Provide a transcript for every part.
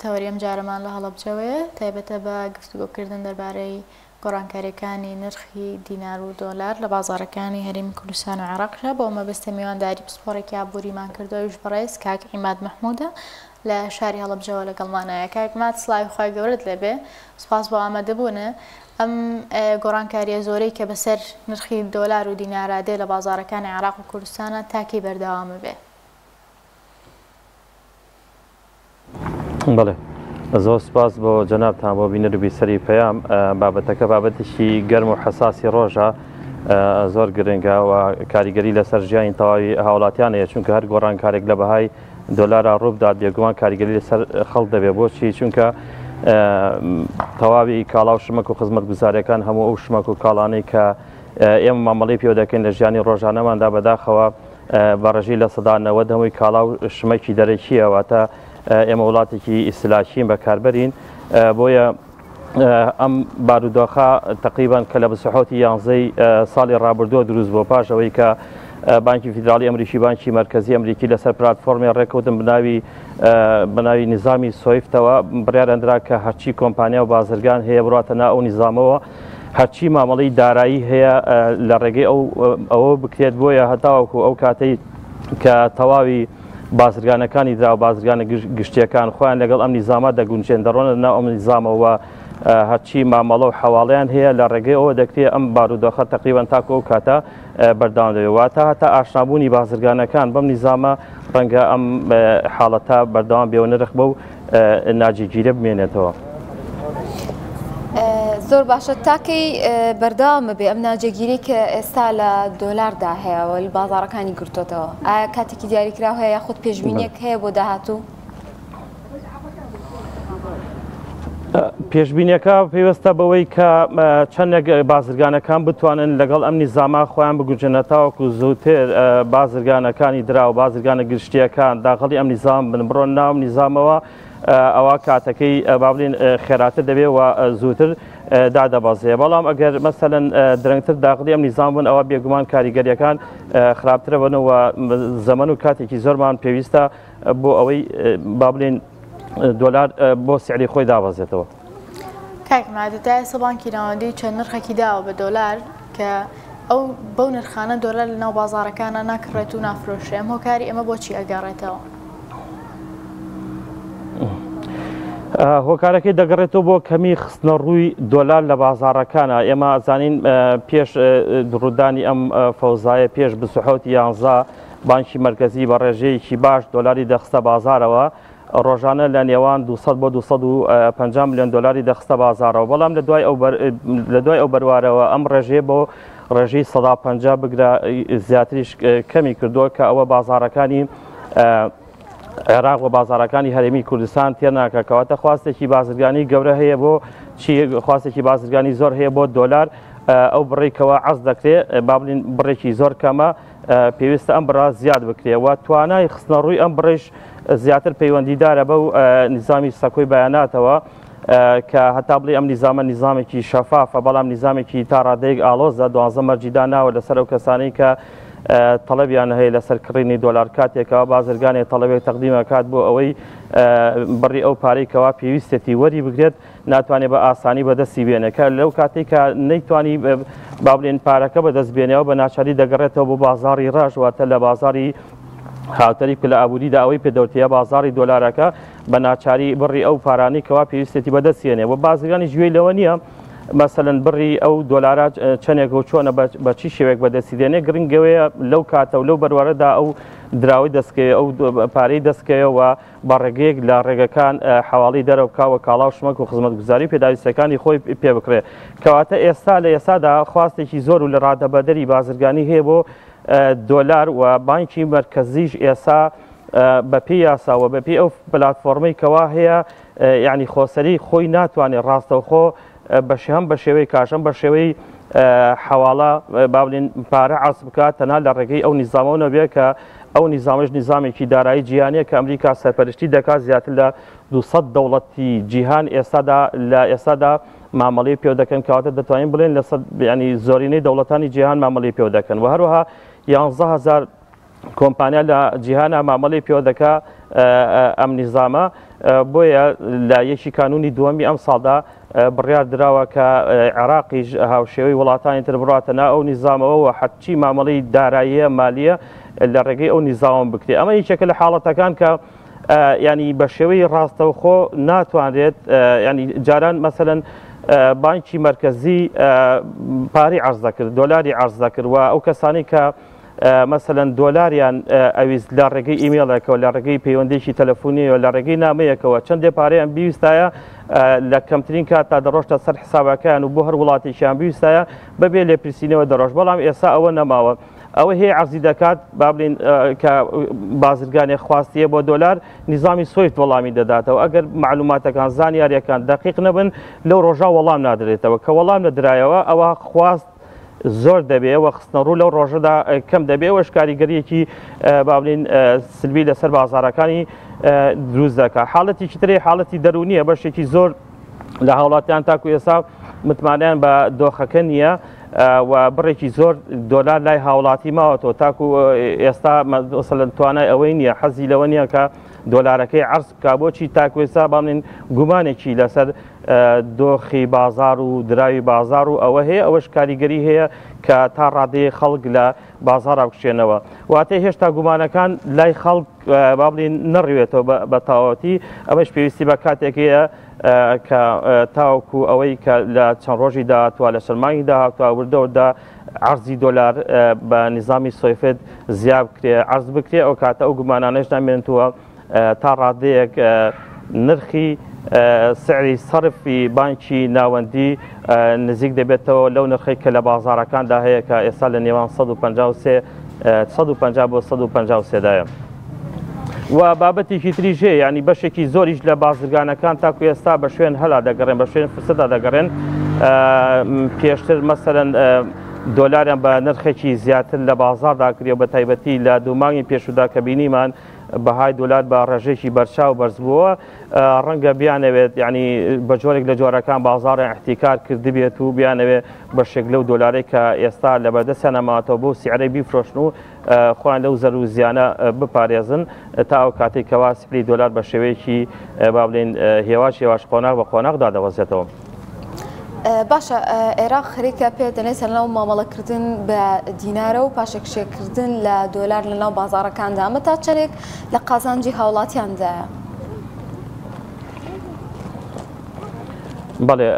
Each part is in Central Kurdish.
تەوەری ئەمجارەمان لە هەڵەبجەوەیە، تایبەتە بە گفتوگۆکردن دەربارەی گۆڕانکارییەکانی نرخی دینار و دۆلار لە بازاڕەکانی هەرێمی کوردستان و عێراقدا. بۆ ئەم مەبەستە میوانداری پسپۆڕێکی ئابووریمان کردووە، ئەویش بەڕێز کاک عیماد مەحموودە لە شاری هەڵەبجەوە لەگەڵمانایە. کاک عیماد سڵاوی خوای گەورەت لێبێ، سوپاس بۆ ئامادەبوونت. ئەم گۆڕانکارییە زۆرەی کە بەسەر نرخی دۆلار و دینارا دێ لە بازاڕەکانی عێراق و کوردستانا تا کەی بەردەوامەبێ؟ بەڵێ زۆر سپاس بۆ جەنابتان بۆ بینەر و بیسەری پەیام. بابەتەکە بابەتێکی گەرم و حەساسی ڕۆژە، زۆر گرنگە و کاریگەری لەسەر ژیانی تەواوی هاوڵاتیان هەیە، چونکە هەر گۆڕانکارێک لە بەهای دۆلارا ڕووبدات بێگومان کاریگەری لەسەر خەڵک دەبێت. بۆچی؟ چونکە تەواوی کاڵا و شمەک و خزمەتگوزاریەکان هەموو ئەو شمەک و کاڵانەی کە ئێمە مامەڵەی پێوە دەکەین لە ژیانی ڕۆژانەماندا بەداخەوە بە ڕێژەی 90% هەمووی کاڵا و شمەکی دەرەکییە، واتە ئێمە وڵاتێکی ئیستلاکیین بەکاربەرین، بۆیە ئەم بارودۆخە تقریبان کە لە 27 یانزەی ساڵی ڕابردووە دروست بۆ پاش ئەوەی کە بانکی فیدراڵی ئەمریکی بانکی مەرکەزی ئەمریکی لەسەر پلاتفۆرمی ڕێککەوتن بناوی بەناوی نیزامی سۆیفتەوە بڕیارەندرا کە هەرچی کۆمپانیا و بازرگان هەیە بڕاتە نا ئەو نیزامەوە هەرچی مامەڵەی دارایی هەیە لە ڕێگەی ئەو ئەوە بکرێت. بۆیە هەتاوەکو ئەو کاتەی کە تەواوی بازرگانەکانی دراو بازرگانە گشتیەکان خۆیان لەگەڵ ئەم نیزامە دەگونجێن دەڕۆنە ناو ئەم نیزامەوە هەرچی مامەڵە و حەواڵیان هەیە لە ڕێگەی ئەوە دەکرێت ئەم بارودۆخە تقریبان تاکو ئەو کاتە بەردەوام دەبێت. واتە هەتا ئاشنابوونی بازرگانەکان بەم نیزامە ڕەنگە ئەم حاڵەتە بەردەوام بێ و نرخ بەو ناجێگیرە بمێنێتەوە. زۆر باشە، تاکەی بەردەوام بێ ئەم ناجێگیری کە ئێستا لە دۆلاردا هەیە و لە بازاڕەکانی گرتوتەوە، ئایا کاتێکی دیاریکراو هەیە یاخود پێشبینیەک هەیە بۆ داهاتوو؟ پێشبینیەکە پەیوەستە بەوەی کە چەندێک بازرگانەکان بتوانن لەگەڵ ئەم نیزامە خۆیان بگونجێنە تاوەکو زووتر بازرگانەکانی دراو بازرگانە گشتیەکان داخڵی ئەم نیزام بن بڕۆن ناو نیزامەوە ئەوە کاتەکەی با بڵێین خێراتر دەبێت و زووتر دادەبەزێ. بەڵام ئەگەر مەسەلەن درەنگتر داخلی ئەم نیزام بن ئەوە بێگومان کاریگەریەکان خراپترە بن و زەمەن و کاتێکی زۆرمان پێویستە بۆ ئەوەی با بڵێین دۆلار بۆ سعری خۆی دابەزێتەوە. کاک مادی تا ئێستا بانکی ناوەندی چەند نرخێکی داوە بە دۆلار کە ئەو بەو نرخانە دۆلار لە ناو بازاڕەکانە ناکڕێت و نافرۆشێ، ئەم هۆکاری ئەمە بۆچی ئەگەڕێتەوە؟ هۆکارەکەی دەگەڕێتەوە بۆ کەمی خستنە ڕووی دۆلار لە بازاڕەکانە. ئێمە ئەزانین پێش ڕوودانی ئەم فەوزایە پێش 27 یانزە بانکی مەرکەزی بە ڕێژەیەکی باش دۆلاری دەخستە بازارەوە، ڕۆژانە لە نێوان 200 بۆ 250 ملیۆن دۆلاری دەخستە بازارەوە، بەڵام لە دوای ئەو لە دوای ئەو بەروارەوە ئەم ڕێژەیە بۆ ڕێژەی 50% بگرە زیاتریش کەمی کردووە کە ئەوە بازارەکانی عێراق و بازارەکانی هەرێمی کوردستان تێناکە. کەواتە خواستێکی بازرگانی گەورە هەیە بۆ چی؟ خواستێکی بازرگانی زۆر هەیە بۆ دۆلار. ئەو بڕێکەوە عەز دەکرێت با بڵین بڕێکی زۆر کەمە، پێویستە ئەم بڕە زیاد بکرێ و توانای خستنەڕووی ئەم بڕیش زیاتر پەیوەندیدارە بەو نیزامی سەکۆی بەیاناتەوە کە هەتا بڵێ ئەم نیزامە نیزامێکی شەفافە، بەڵام نیزامێکی تا ڕادەیەک ئاڵۆزە. 12 مەرجی داناوە لەسەر ئەو کەسانەی کە تەڵەبیان هەیە لەسەر کڕینی دۆلار. کاتێکەوە بازرگانێک تەڵەبێک تەقدیمەکات بۆ ئەوەی بڕی ئەو پارەی کەوا پێویستێتی وەری بگرێت ناتوانێت بە ئاسانی بەدەستی بێنێ، کە لەو کاتێک کە نەیتوانی با بڵێن پارەکە بەدەست بێنەوە بە ناچاری دەگەڕێتەوە بۆ بازاڕی ڕەش، واتە لە بازاڕی هاوتەریب کە لە ئابووریدا ئەوەی پێدەوتەیە بازاڕی دۆلارەکە بە ناچاری بڕی ئەو پارانەی کەوا پێویستێتی بەدەستێنێ و بازرگانی گوێی لەوە نییە مەسەلەن بڕی ئەو دۆلارە چەندێک و چۆنە بە چی شێوەیەک بەدەستی دێنێ. گرنگەوەیە لەو کاتە و لەو بەروارەدا ئەو دراوەی دەستکەوێ ئەو پارەی دەستکەوێەوە بە ڕێگەیەک لە ڕێگەکان حەواڵی دەرەوە بکا و کاڵا و شمەک و خزمەتگوزاری و پێداویستیەکانی خۆی پێ بکڕێ. کەواتە ئێستا لە ئێستادا خواستێکی زۆر و لە ڕادەبەدەری بازرگانی هەیە بۆ دۆلار و بانکی مەرکەزیش ئێستا بەپێی یاسا و بەپێی ئەو پلاتفۆرمەی کەوا هەیە یعنی خۆسەری خۆی ناتوانێت ڕاستەوخۆ بەشی هەم بە شێوەی کاش هەم بە شێوەی حەواڵە با بڵێین پارە عەرز بکات تەنها لە ڕێگەی ئەو نیزامەوە نەبێت کە ئەو نیزامەش نیزامێکی دارایی جیهانیە کە ئەمریکا سەرپەرشتی دەکات. زیاتر لە 200 دەوڵەتی جیهان ئێستادا لە ئێستادا مامەڵەی پێوە دەکەن. کەواتە دەتوانین بڵێن لە سەد ینی زۆرینەی دەوڵەتانی جیهان مامەڵەی پێوە دەکەن و هەروەها 11 هزار کۆمپانیا لە جیهانا مامەڵەی پێوە دەکا ئەم نیزامە بۆیە لە یەکی کانونی دووەمی ئەم ساڵدا بڕیار دراوە کە عێراقیش هاوشێوەی وڵاتانی تر بڕاتە نا ئەو نیزامەوە و هەرچی مامەڵەی داراییە مالیە لە ڕێگەی ئەو نیزامە بکرێت. ئەمە یەکێکە لە حاڵەتەکان کە ینی بە شێوەی ڕاستەوخۆ ناتوانرێت، ینی جاران مەسەلەن بانکی مەرکەزی پارەی عەرز دەکرد، دۆلاری عەرز دەکرد و ئەو کەسانی کە مەسەلەن دۆلاریان ئەویست لە ڕێگەی ئیمێڵێکەوە، لە ڕێگەی پەیوەندیی تەلەفۆنیەوە، لە ڕێگەی نامەیەکەوە چەندێ پارەیان بیویستایە لە کەمترین کاتدا دەڕۆشتە سەر حسابەکەیان و بۆ هەر وڵاتێکیان بیویستایە بەبێ لێپرسینەوە دەڕۆشت. بەڵام ئێستا ئەوە نەماوە. ئەوە هەیە عەرزی دەکات، با بڵێین کە بازرگانێک خواستیە بۆ دۆلار، نیزامی سویفت وەڵامی دەداتەوە. ئەگەر معلوماتەکان، زانیاریەکان دەقیق نەبن، لەو ڕۆژە وەڵام نادرێتەوە. کە وەڵام نەدرایەوە ئەوە خواست زۆر دەبێ و خستنەڕوو لەو ڕۆژەدا کەم دەبێ و کاریگەریەکی با بڵێین سلبی لەسەر بازارەکانی دروست دەکات. حاڵەتێکی تری حاڵەتی دەرونیە، بەشێکی زۆر لە هاوڵاتیان تاکو ئێستا متمانەیان بە دۆخەکە نییە و بڕێکی زۆر دۆلار لای هاوڵاتی ماوەتەوە تاکو ئێستا مەسەلەن توانای ئەوەی نییە، حەزی لەوە نییە کە دۆلارەکەی عەرز بکا. بۆچی تاکو ئێستا با بڵێین گومانێکی لەسەر دۆخی بازار و دراوی بازار و ئەوە هەیە، ئەوەش کاریگەری هەیە کە تا ڕادەیە خەڵک لە بازاڕا بکشێنەوە. واتە هێشتا گومانەکان لای خەڵک با بڵێین نەڕوێتەوە بە تەواوەتی، ئەمەش پێویستی بە کاتێک هەیە کە تاوەکو ئەوەی کە لە چەند ڕۆژی داهاتوە، لە چەند مانگی داهاتوە وردە وردە عەرزی دۆلار بە نیزامی سۆیفت زیاد بکرێ، عەرز بکرێ، ئەو کاتە ئەو گومانانەش نامێنێتەوە. تا ڕادەیەک نرخی سعری سەرفی بانکی ناوەندی نزیک دەبێتەوە لەو نرخەی کە لە بازارەکاندا هەیە کە ئێستا لە نێوان 153 150 بۆ 153 دایە. و بابەتێکی تریش هەیە، ینی بەشێکی زۆریش لە بازرگانەکان تاکو ئێستا بە شوێن هەلا دەگەڕێن، بە شوێن فرسەتدا دەگەڕێن. پێشتر مەسەرەن دۆلاریان بە نرخێکی زیاتر لە بازاردا کردی و بە تایبەتی لە دوو مانگی پێشودا کە بینیمان بەهای دۆلار بە ڕێژەیەکی بەرچاو بەرزبووە، ڕەنگە بیانەوێت یعنی بە جۆرێک لە جۆرەکان بازاڕیان احتیکار کردبێت و بیانەوێت بەشێک لەو دۆلارەی کە ئێستا لە بەردەستیان نەماوەتەوە بەو سعرەی بیفرۆشن و خۆیان لەو زەرر و زیانە بپارێزن تا ئەو کاتێک کەوا سعری دۆلار بە شێوەیەکی با بڵێین هێواش هێواش قۆناغ بە قۆناغ دادەوەزێتەوە. باشە عێراق خەریکە پێ دەنێتە ناو مامەڵەکردن بە دینارە و پاشەکشێکردن لە دۆلار لە ناو بازاڕەکاندا، ئەمە تا چەندێک لە قازانجی هاوڵاتیاندایە؟ بەڵێ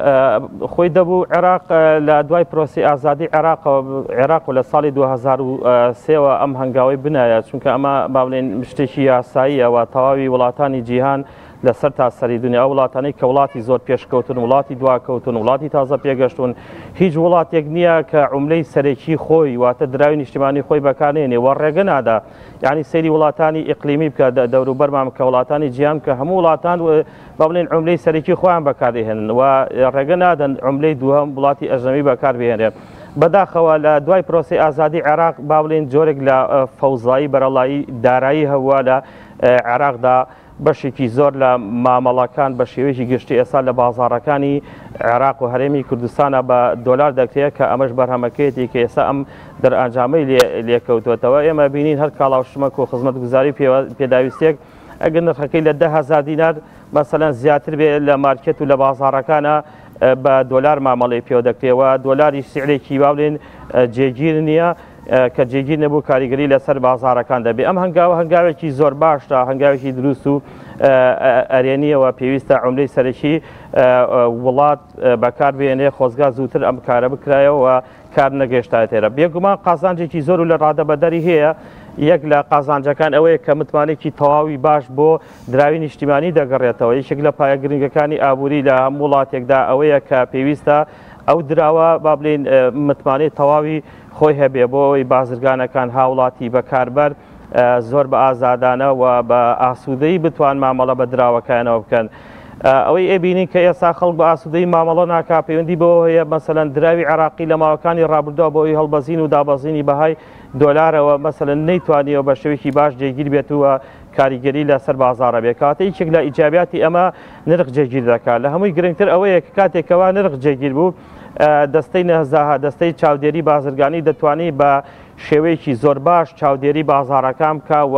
خۆی دەبوو عێراق لە دوای پرۆسی ئازادی عێراقەوە عێراق و لە ساڵی 2023ەوە ئەم هەنگاوی بنایە، چونکە ئەمە با بڵێن شتێکی یاساییە و تەواوی وڵاتانی جیهان لە سەر تا سەری دنیا ئەو وڵاتانەی کە وڵاتی زۆر پێشکەوتون، وڵاتی دواکەوتون، وڵاتی تازە پێگەشتون، هیچ وڵاتێک نییە کە عوملەی سەرەکی خۆی واتە دراوی نیشتیمانی خۆی بەکارنێنێ و ڕێگە نادا. یعنی سەیری وڵاتانی ئیقلیمی بکە، دەوروبەرمان بکە، وڵاتانی جیهان بکە، هەموو وڵاتان با بڵێن عوملەی سەرەکی خۆیان بەکاردەهێنن و ڕێگە نادەن عوملەی دووهەم وڵاتی ئەجنەبی بەکاربهێنێ. بەداخەوە لە دوای پرۆسەی ئازادی عێراق با بڵێن جۆرێک لە فەوزایی بەرەڵایی دارایی هەبووە لە عێراقدا، بەشێکی زۆر لە مامەڵەکان بە شێوەیەکی گشتی ئێستا لە بازاڕەکانی عێراق و هەرێمی کوردستانە بە دۆلار دەکرێت کە ئەمەش بەرهەمەکەیەتی کە ئێستا ئەم دەرئەنجامەی لێکەوتوێتەوە. ئێمە بینین هەر کاڵا و شمەک و خزمەتگوزاری پێداویستێک ئەگەر نرخەکەی لە 10,000 دینار مەسەلەن زیاتر بێ لە مارکێت و لە بازاڕەکانە بە دۆلار مامەڵەی پێوە دەکرێت و دۆلاری سعرێکی با بڵێن جێگیر نییە. کە جێگیر نەبوو کاریگەری لەسەر بازاڕەکان دەبێت. ئەم هەنگاوە هەنگاوێکی زۆر باشە، هەنگاوێکی دروست و ئەرێنیەوە پێویستە عوملەی سەرەکی وڵات بەکاربێنێ، خۆزگا زووتر ئەم کارە بکرایەوە کار نەگەشتایەتێرە. بێگومان قازانجێکی زۆر و لە ڕادەبەدەری هەیە. یەک لە قازانجەکان ئەوەیە کە متمانێکی تەواوی باش بۆ دراوی نیشتیمانی دەگەڕێتەوە. یەکێک لە پایە گرنگەکانی ئابووری لە هەموو وڵاتێکدا ئەوەیە کە پێویستە ئەو دراوە با بڵێین متمانەی تەواوی خۆی هەبێ بۆ ئەوەی بازرگانەکان، هاوڵاتی، بەکاربەر زۆر بە ئازادانە و بە ئاسوودەیی بتوان مامەڵە بە دراوەکانەوە بکەن. ئەوەی ئەبینین کە ئێستا خەڵک بە ئاسوودەیی مامەڵە ناکا پەیوەندی بەوە هەیە مەسەلەن دراوی عێراقی لە ماوەکانی ڕابردووە بۆ ئەوی هەڵبەزین و دابەزینی بەهای دۆلارەوە مەسەلەن نەیتوانیەوە بە شێوەیەکی باش جێگیر بێت و کاریگەری لەسەر بازاڕە بێت. کەواتە یەکێک لە ئیجابیاتی ئەمە نرخ جێگیر دەکات. لە هەمووی گرنگتر ئەوەیە کە کاتێکەوە نرخ جێگیر بوو دەستەی نەزاهە، دەستەی چاودێری بازرگانی دەتوانی بە شێوەیەکی زۆر باش چاودێری بازاڕەکان بکا و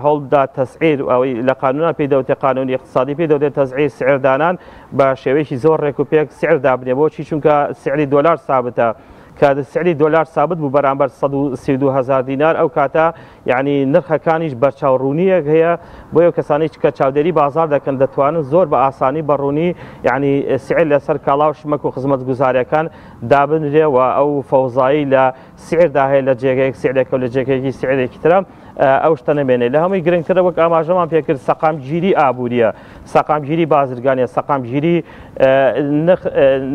هەوڵبدا تەسعیر ئەوەی لە قانونا پێی دەوتێ قانونی اقتصادی پێی دەوتێ تەسعیر سعر دانان بە شێوەیەکی زۆر ڕێک و پێک سعر دابنێ. بۆچی؟ چونکە سعری دۆلار سابتە. کە سعری دۆلار سابت بوو بەرامبەر 132 هەزار دینار، ئەو کاتە یعنی نرخەکانیش بەرچاو ڕوونیەک هەیە. بۆیە کەسانی کە چاودێری بازار دەکەن دەتوانن زۆر بە ئاسانی بە ڕوونی یعنی سعر لەسەر کاڵا و شمەک و خزمەتگوزاریەکان دابنرێ و ئەو فەوزایی لە سعردا هەیە لە جێگەیەک سعرێکە و لە جێگەیەکی سعرێکی ترە ئەو شتە نەمێنێ. لە هەمووی گرنگترە وەک ئاماژەمان پێکرد سەقامگیری ئابووریە، سەقامگیری بازرگانیە، سەقامگیری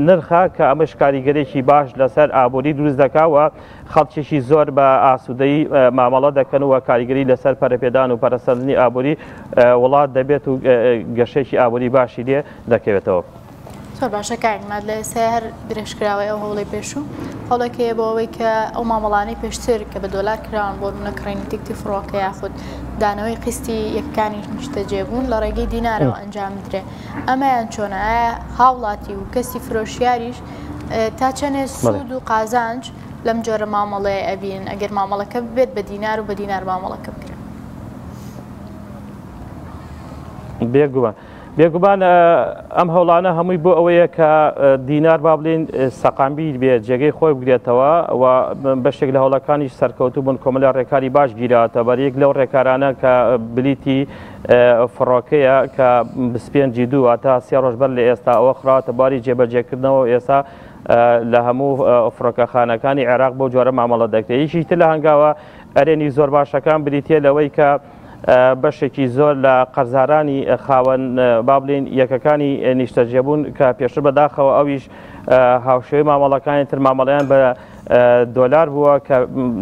نرخە کە ئەمەش کاریگەرێکی باش لەسەر ئابووری دروست دەکا و خەڵکێکی زۆر بە ئاسوودەیی مامەڵە دەکەن و کاریگەری لەسەر پەرەپێدان و پەرەسەندنی ئابووری وڵات دەبێت و گەشەیەکی ئابووری باشی لێ دەکەوێتەوە. زۆر باشە کاک عیماد، لە ئێستای هەر درێژکراوەی ئەو هەوڵەی پێشوو، هەوڵێک هەیە بۆ ئەوەی کە ئەو مامەڵانەی پێشتر کە بە دۆلار کراون، بۆ نمونە کڕینی تیکتی فڕۆکە یاخود دانەوەی قیستی یەکەکانی نیشتەجێبوون لە ڕێگەی دینارەوە ئەنجام بدرێ. ئەمەیان چۆنە؟ ئایا هاوڵاتی و کەسی فرۆشیاریش تا چەنێ سوود و قازانج لەم جۆرە مامەڵەیە ئەبینن ئەگەر مامەڵەکە ببێت بە دینار و بە دینار مامەڵەکە بکرێت؟ بێگومان. بێگومان ئەم هەوڵانە هەمووی بۆ ئەوەیە کە دینار با بڵێین سەقامگیر بێ، جێگەی خۆی بگرێتەوە و بەشێک لە هەوڵەکانیش سەرکەوتوو بوون، کۆمەڵە ڕێکاری باش گیراوەتە بەر. یەک لەو ڕێکارانە کە بلیتی فڕۆکەیە کە 25 دوو واتە سێ ڕۆژ بەر لە ئێستا ئەوە خراوەتە بواری جێبەجێکردنەوە و ئێستا لە هەموو فڕۆکەخانەکانی عێراق بەو جۆرە مامەڵە دەکرێت. یەکێکی تر لە هەنگاوە ئەرێنی زۆر باشەکان بریتییە لەوەی کە بەشێکی زۆر لە قەرزارانی خاوەن با بڵێین یەکەکانی نیشتەجێبوون کە پێشتر بەداخەوە ئەویش هاوشێوەی مامەڵەکانی تر مامەڵەیان بە دۆلار بووە کە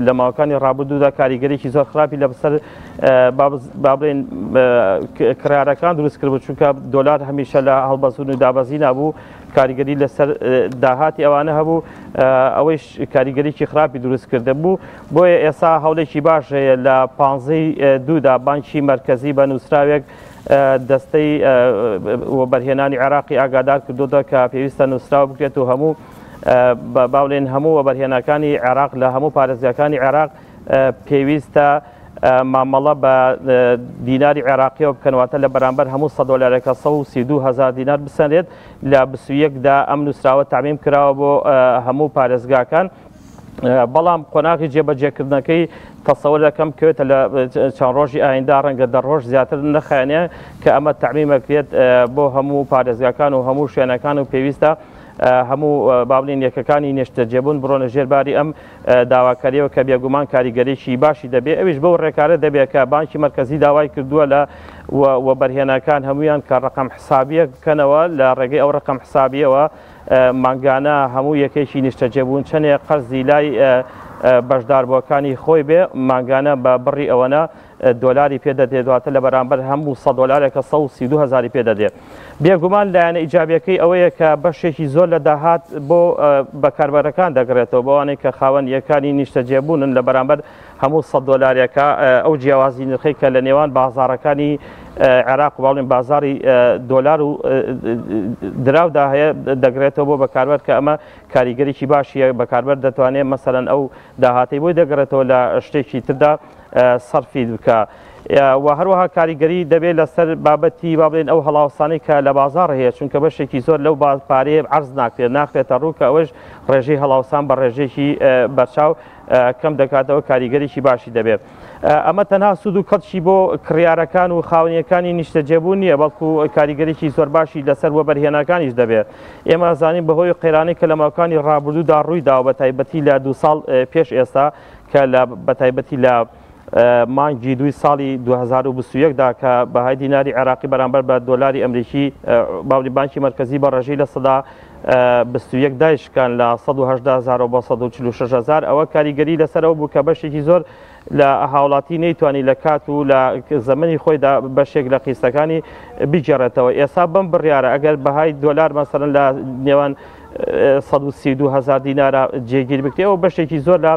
لە ماوەکانی ڕابردوودا کاریگەرێکی زۆر خراپی لە بەسەر با بڵێن کڕیارەکان دروست کردبوو، چونکە دۆلار هەمیشە لە هەڵبەزون و دابەزی نابوو، کاریگەری لەسەر داهاتی ئەوانە هەبوو، ئەوەیش کاریگەریی خراپی دروست کردبوو. بۆیە ئێستا هەوڵێکی باش هەیە لە پانزەی دوودا بانکی مەرکەزی بە نووسراوێک دەستەی وەبەرهێنانی عێراقی ئاگادار کردووە کە پێویستە نووسراو بکرێت و هەموو باڵێن هەموو وەبەرهێنەکانی عێراق لە هەموو پارێزگاکانی عێراق پێویستە مامەڵە بە دیناری عێراقیەوە بکەن، واتە لە بەرامبەر هەموو 100 دۆلارێکە 132 هزار دینار بسەنرێت. لە 21 دا ئەم نووسراوە تەعمیم کراوە بۆ هەموو پارێزگاکان، بەڵام قۆناغی جێبەجێکردنەکەی تەسەوەر دەکەم بکەوێتە لە چەند ڕۆژی ئایندا، ڕەنگە دە ڕۆژ زیاتر نەخایەنێ کە ئەمە تەعمیمەکرێت بۆ هەموو پارێزگاکان و هەموو شوێنەکان و پێویستە هەموو بابلین یەکەکانی نیشتەجێبوون بڕۆنە ژێر باری ئەم داواکاریەوە کە بێگومان کاریگەریی باشی دەبێت. ئەویش بەو ڕێکارە دەبێت کە بانکی مەرکەزی داوای کردووە لە وەبەرهێنەکان هەمویان کە ڕقم حسابیەک بکەنەوە، لە ڕێگەی ئەو ڕقم حسابیەوە مانگانە هەموو یەکێکی نیشتەجێبوون چەندێ قەرزی لای بەشداربووەکانی خۆی بێ مانگانە بە بڕی ئەوەنە دۆلاری پێ دەدرێت، واتە لە بەرامبەر هەموو 100 دۆلارێکە 132 هەزاری پێ دەدرێت. بێگومان لایەنە ئیجابیەکەی ئەوەیە کە بەشێکی زۆر لە داهات بۆ بەکاربەرەکان دەگرێتەوە، بەوانەی کە خاوەن یەکانی نیشتەجێبوونن لە بەرامبەر هەموو 100 دۆلارێکە ئەو جیاوازی نرخەی کە لە نێوان بازاڕەکانی عێراق و باڵێن بازاری دۆلار و دراودا هەیە دەگرێتەوە بۆ بەکاربەر، کە ئەمە کاریگەریی باشیە. بەکاربەر دەتوانێت مەسەلەن ئەو داهاتەی بۆی دەگەڕێتەوە لە شتێکی تردا سەرفی بکە. و هەروەها کاریگەری دەبێت لەسەر بابەتی با بڵێن ئەو هەڵاوسانەی کە لە بازاڕ هەیە، چونکە بەشێکی زۆر لەو پارەیە عەرز ناکرێت، ناخرێتە ڕوو، کە ئەوەش ڕێژەی هەڵاوسان بە ڕێژەیەکی بەرچاو کەم دەکاتەوە، کاریگەریی باشی دەبێت. ئەمە تەنها سوود و کەڵکی بۆ کڕیارەکان و خاوەنیەکانی نیشتەجێبوون نییە، بەڵکو کاریگەریی زۆر باشی لەسەر وەبەرهێنەکانیش دەبێت. ئێمە زانین بەهۆی قەیرانەی کە لە ماوەکانی ڕابردوودا ڕووی داوە، بە تایبەتی لە دوو ساڵ پێش ئێستا کە لە بە تایبەتی لە مانگی دووی ساڵی 2021 دا کە بەهای دیناری عێراقی بەرامبەر بە دۆلاری ئەمریکی باولی بانکی مەرکەزی بە ڕێژەی 21% دایشکان لە 180 بۆ 146 هزار، ئەوە کاریگەری لەسەرەوە بوو کە بەشێکی زۆر لە هاوڵاتی نەیتوانی لە کات و لە زەمەنی خۆیدا بەشێک لە قیستەکانی بگێڕێتەوە. ئێستا بەم بڕیارە ئەگەر بەهای دۆلار مەسەلەن لە نێوان 132 هزار دینارە جێگیر بکرێت، ئەوە بەشێکی زۆر لە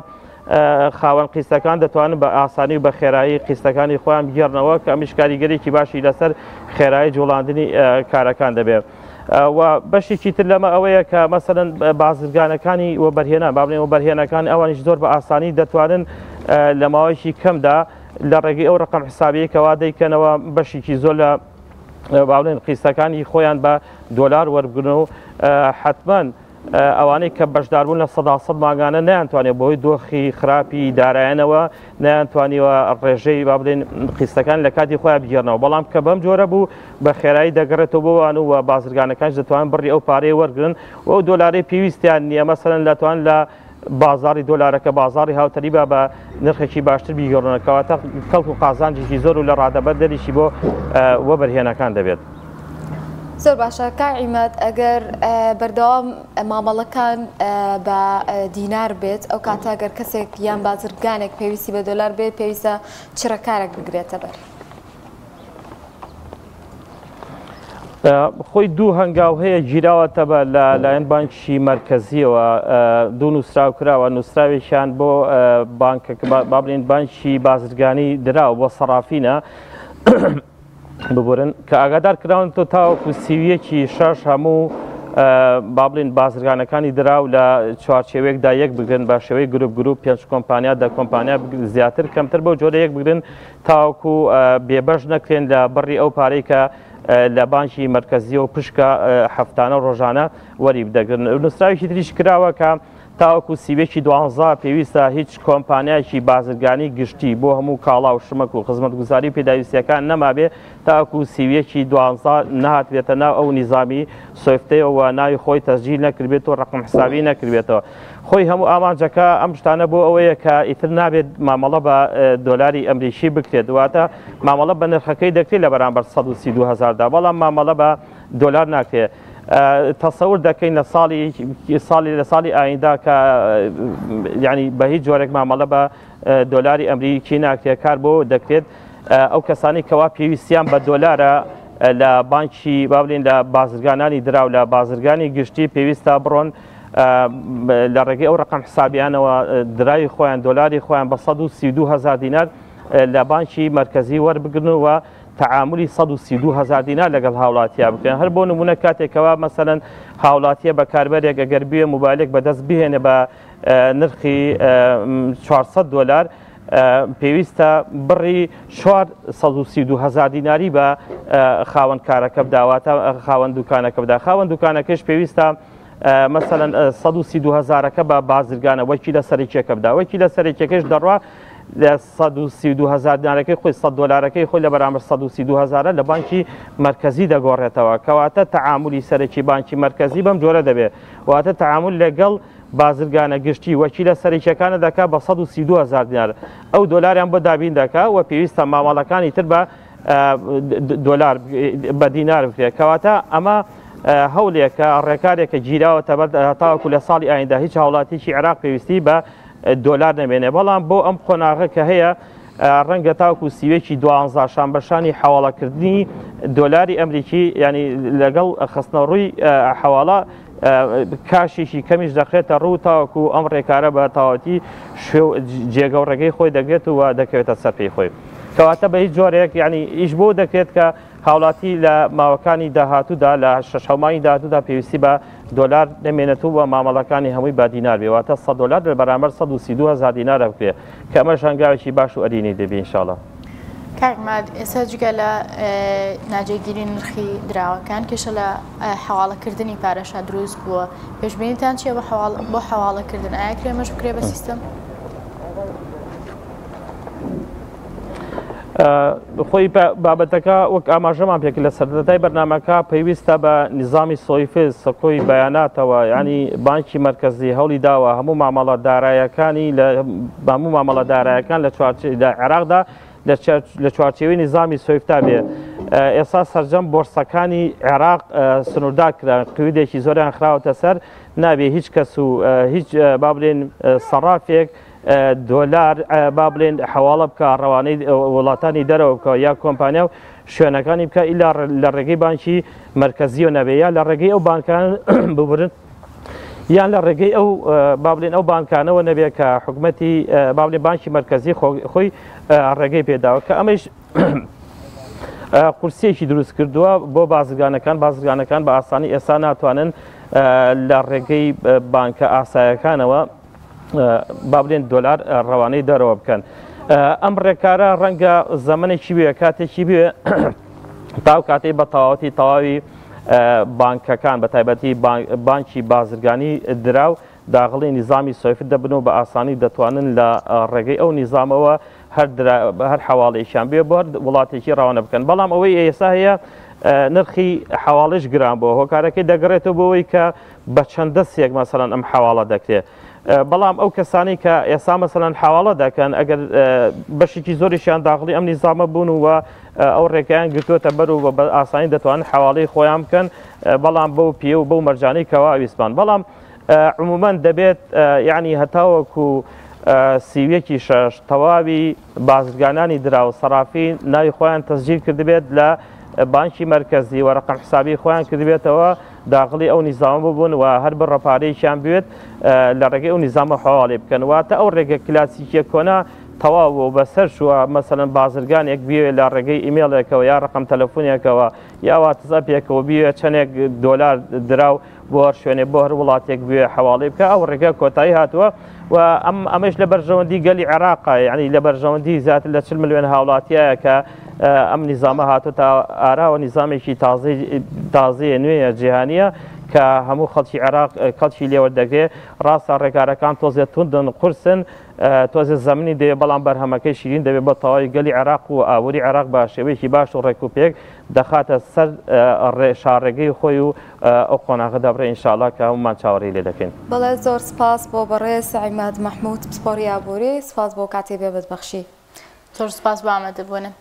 خاوەن قیستەکان دەتوانن بە ئاسانی و بە خێرایی قیستەکانی خۆیان بگێڕنەوە، کە ئەمیش کاریگەرێکی باشی لەسەر خێرایی جوڵاندنی کارەکان دەبێت. و بەشێکی تر لەمە ئەوەیە کە مەسەلەن بازرگانەکانی وەبەرهێنان با بڵێن وەبەرهێنەکان ئەوانیش زۆر بە ئاسانی دەتوانن لە ماوەیەکی کەمدا لە ڕێگەی ئەو ڕقم حسابیە کەوا دەیکەنەوە بەشێکی زۆر لە با بڵێن قیستەکانی خۆیان بە دۆلار وەربگرن و حتمما ئەوانەی کە بەشداربوون 100% مانگانە نەیانتوانێت بەهۆی دۆخی خراپی دارایەنەوە نەیانتوانیوە ڕێژەی با بڵێن قیستەکان لە کاتی خۆیان بگێڕنەوە، بەڵام کە بەم جۆرە بوو بە خێرایی دەگەڕێتەوە بۆ وان و بازرگانەکانیش دەتوانن بڕی ئەو پارەیە وەرگرن و ئەو دۆلارەی پێویستیان نییە مەسەلەن دەتوان لە بازاری دۆلارەکە بازاری هاوتەریبا بە نرخێکی باشتر بیگەڕنەوە، کەواتە کەڵک و قازانجێکی زۆر و لە ڕادەبەدەریشی بۆ وەبەرهێنەکان دەبێت. زۆر باشە کاک عیماد ئەگەر بەردەوام مامەڵەکان بە دینار بێت ئەو کاتە گەر کەسێک یان بازرگانێک پێویستی بە دۆلار بێت پێویستە چ ڕێکارێک بگرێتە بەر؟ خۆی دوو هەنگاو هەیە گیراوەتە بە لە لایەن بانکی مەرکەزیەوە دوو نووسراو کراوە نووسراوێکیان بۆ بانکەکە با بڵێین بانکی بازرگانی دراو بۆ سەرافینە ببورن کە ئاگادار کراون تۆ تاوەکو 31 شەش هەموو با بڵین بازرگانەکانی دراو لە چوارچێوەیەکدا یەک بگرن بە شێوەی گروپ گروپ پێنج کۆمپانیا دە کۆمپانیا زیاتر کەمتر بەو جۆرە یەک بگرن تاوەکو بێبەش نەکرێن لە بڕی ئەو پارەی کە لە بانکی مەرکەزیەوە پشکە هەفتانە ڕۆژانە وەری بدەگرن نووسراوێکی تریش کراوە کە تاوەکو 31 دوانزە پێویستە هیچ کۆمپانیایەکی بازرگانی گشتی بۆ هەموو کاڵا و شمەک و خزمەتگوزاری و پێداویستیەکان نەمابێ تاوەکو 31 دوانزە نەهاتبێتە ناو ئەو نیزامی سۆیفتەیەوە و ناوی خۆی تەسجیل نەکردبێت و ڕقم حسابی نەکردبێتەوە. خۆی هەموو ئامانجەکە ئەم شتانە بۆ ئەوەیە کە ئیتر نابێت مامەڵە بە دۆلاری ئەمریکی بکرێت، واتە مامەڵە بە نرخەکەی دەکرێت لە بەرامبەر 132 هەزاردا، بەڵام مامەڵە بە دۆلار ناکرێت. تەسەور دەکەین لە ساڵی ساڵی لە ساڵی ئایندا کە یعنی بە هیچ جۆرێک مامەڵە بە دۆلاری ئەمریکی ناکرێت کار بۆ دەکرێت ئەو کەسانی کەوا پێویستیان بە دۆلارە لە بانکی با بڵێین لە بازرگانانی دراو لە بازرگانی گشتی پێویستە بڕۆن لە ڕێگەی ئەو ڕقم حسابیانەوە دراوی خۆیان دۆلاری خۆیان بە 132 هزار دینار لە بانکی مەرکەزی وەربگرن و تەعامولی 132 هەزار دینار لەگەڵ هاوڵاتیا بکەن هەر بۆ نمونە کاتێکەوە مەسەلەن هاوڵاتیە بەکاربەرێک ئەگەر بوێ موبایلێک بەدەست بهێنێ بە نرخی 400 دۆلار پێویستە بڕی 432 هەزار دیناری بە خاوەن کارەکە بداواتە خاوەن دوکانەکە بدا خاوەن دوکانەکەش پێویستە مەسەلەن 132 هەزارەکە بە بازرگانە وەکیلە سەرەکیەکە بدا وەکیلە سەرەکیەکەش دەڕوا لە 132 هەزار دینارەکەی خۆی 100 دۆلارەکەی خۆی لە بەرامبەر 132 هەزارە لە بانکی مەرکەزی دەگۆڕێتەوە کەواتە تەعامولی سەرەکی بانکی مەرکەزی بەم جۆرە دەبێت واتە تەعامول لەگەڵ بازرگانە گشتی وەکیلە سەرەکیەکانە دەکا بە 132 هەزار دینار ئەو دۆلاریان بۆ دابین دەکا و پێویستە مامەڵەکانی تر بە دۆلار بە دینار بکرێت کەواتە ئەمە هەولێکە ڕێکارێکە گیراوەتە بەر تاوەکو لە ساڵی ئایندا هیچ هاوڵاتیکی عێراق پێویستی بە دۆلار نەمێنێ بەڵام بۆ ئەم قۆناغە کە هەیە ڕەنگە تاوکو سیوێکی دوانزا شان بەشانی حواڵەکردنی دۆلاری ئەمریکی ینی لەگەڵ خستنەڕووی حواڵە کاشێکی کەمیش دەخرێتە ڕوو تاوەکو ئەم ڕێکارە بە تەواوەتی جێگە و ڕێگەی خۆی دەگرێت و دەکەوێتە سەر پێی خۆی. کەواتە بە هیچ جۆرێک یعنی ئیش بۆ دەکرێت کە هاوڵاتی لە ماوەکانی داهاتوودا لە شەش مانگی داهاتوودا پێویستی بە دۆلار نەمێنێت و بە مامەڵەکانی هەمووی بە دینار بێ واتە 100 دۆلار لە بەرامبەر 132 هەزار دینارە بکرێت کە ئەمەش هەنگاوێکی باش و ئەرێنی دەبێ ئینشاڵڵا. کاک عیماد ئێستا جگە لە ناجێگیری نرخی دراوەکان کێشە لە حەواڵەکردنی پارەشا دروست بووە پێشبینیتان چییە بۆ حەواڵەکردن ئایا کرێ ئەمەش بکرێ بە سیستەم؟ خۆی بابەتەکە وەک ئاماژەمان پێکرد لە سەرەتای بەرنامەکە پەیوەستە بە نیزامی سۆیفز سەکۆی بەیاناتەوە ینی بانکی مەرکەزی هەوڵی داوە هەموو مامەڵە دارایەکانی لە هەموو مامەڵە دارایەکان لە لە عێراقدا لە چوارچێوەی نیزامی سۆیفتا بێ ئێستا سەرجەم بۆرسەکانی عێراق سنووردار کران قیودێکی زۆریان خراوەتە سەر نابێ هیچ کەس و هیچ با بڵێن سەڕافێک دۆلار با بڵێن حەواڵە بکە ڕەوانەی وڵاتانی دەرەوە بکە یا کۆمپانیا و شوێنەکانی بکە ئیلا لە ڕێگەی بانکی مەرکەزیەوە نەبێ یا لە ڕێگەی ئەو بانکان ببرن یان لە ڕێگەی ئەو با بڵێن ئەو بانکانەوە نەبێ کە حکومەتی با بڵێن بانکی مەرکەزی خۆی ڕێگەی پێداوە کە ئەمەش قورسیەکی دروست کردووە بۆ بازرگانەکان، بازرگانەکان بە ئاسانی ئێستا ناتوانن لە ڕێگەی بانکە ئاسایەکانەوە با بڵێن دۆلار ڕەوانەی دەرەوە بکەن. ئەم ڕێکارە ڕەنگە زەمەنێکی بوێ کاتێکی بوێ تاو کاتەی بە تەواوەتی تەواوی بانکەکان بە تایبەتی بانکی بازرگانی دراو داغڵی نیزامی سۆیفت دەبن و بە ئاسانی دەتوانن لە ڕێگەی ئەو نیزامەوە هەر هەر حەواڵێکیان بێ بۆ هەر وڵاتێکی ڕەوانە بکەن بەڵام ئەوەی ئێستا هەیە نرخی حەواڵش گران بووە هۆکارەکەی دەگەڕێتەوە بۆ ئەوەی کە بە چەند دەستێک مەسەلەن ئەم حەواڵە دەکرێت بەڵام ئەو کەسانی کە ئێستا مەسەلەن حەواڵە دەکەن ئەگەر بەشێکی زۆریشیان داخڵی ئەم نیزامە بوون و ئەو ڕێگایان گرتووەتە بەر و بە ئاسانی دەتوانن حەواڵەی خۆیان بکەن بەڵام بەو پێ و بەو مەرجانەی کەوا ویستمان بەڵام عموما دەبێت یعنی هەتاوەکو 31 شەش تەواوی بازرگانانی دراو سەرافی ناوی خۆیان تەسجیل کردبێت لە بانکی مەرکەزی و ڕقم حسابی خۆیان کردبێتەوە داخڵی ئەو نیزامە ببوون و هەر بڕە پارەیەکیان بوێت لە ڕێگەی ئەو نیزامە حواڵی بکەن واتە ئەو ڕێگە کلاسیکیە کۆنا تەواو و بەسەر چووە مەسەلەن بازرگانێک بیەوێت لە ڕێگەی ئیمێڵێکەوە یا ڕقم تەلەفۆنێکەوە یا واتسئەپێکەوە بیەوێت چەندێک دۆلار دراو بۆ هەر شوێنێ بۆ هەر وڵاتێک بوێ حواڵی بکە ئەو ڕێگە کۆتایی هاتووە و ئەم ئەمەش لە بەرژەوەندی گەلی عێراقە یعنی لە بەرژەوەندی زیاتر لە 40 ملیۆن هاوڵاتیایە کە ئەم نیزامە هاتووە ئاراوە نیزامێکی تازەی تازەیە نوێیە جیهانیە کە هەموو خەڵکی عێراق کەڵکی لێوەردەگرێ ڕاستە ڕێکارەکان تۆزێ توندن قورسن تۆزێ زەمنی دەوێت بەڵام بەرهەمەکەی شیرین دەبێت بۆ تەواوی گەلی عێراق و ئابووری عێراق بە شێوەیەکی باش و ڕێک و پێک دەخاتە سەر شاڕێگەی خۆی و ئەو قۆناغە دەبڕێ ئینشاڵا کە هەموومان چاوەڕێی لێ دەکەین. بەڵێ زۆر سپاس بۆ بەڕێز عیماد مەحمود پسپۆڕی ئابووری، سپاس بۆ کاتی بێبەت بەخشی. زۆر سپاس بۆ ئامادەبوونت.